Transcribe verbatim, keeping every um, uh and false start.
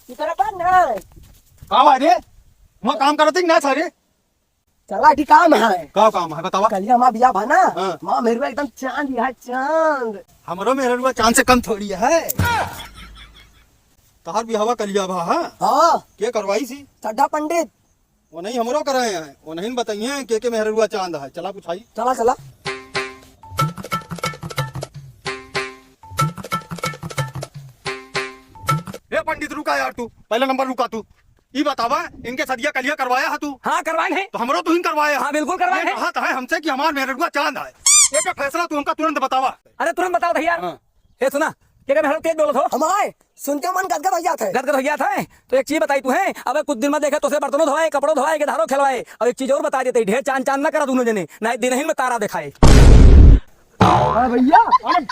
इधर बन ना। का बा रे? वहाँ काम करत ही ना सारे। चला, ठीक काम है। का काम है, बतावा? कलिया माँ बिया भा ना? हाँ। माँ मेहरुआ एकदम चांद है, चांद। हमरो मेहरुआ चांद से कम थोड़ी है। तहार बियाहवा कलिया भा, हाँ? हाँ। के करवाई सी? चड्ढा पंडित। वो नहीं हमरो कराए हैं, वो नहीं बताइए के के मेहरुआ चांद है। चला पुछाई। चला, चला। ए पंडित, रुका यार तू, पहला नंबर रुका तू। ई बतावा, इनके सदिया कलिया करवाया है तू? हाँ, करवाए हैं। तो हमरो तू ही करवाया है। हाँ, बिल्कुल करवाए हैं। कहा है हमसे कि हमार मेहरुआ चांद है। एक फैसला तू हमका तुरंत बतावा। अरे तुरंत बताओ भैया। हाँ। ए सुना, के के मेहरुआ तेज बोलत हो? हमारे सुन के मन गदगद हो जात है। गदगद हो जात है? तो एक चीज बताई तू है, अब कुछ दिन में देखे तोसे बर्तनों धोवाए, कपड़ों धोवाए, के धारो खेलवाए। और एक चीज और बता देते, ढेर चांद चांद ना करा दोनों जने, ना दिन ही में तारा दिखाए। हाँ भैया। अरे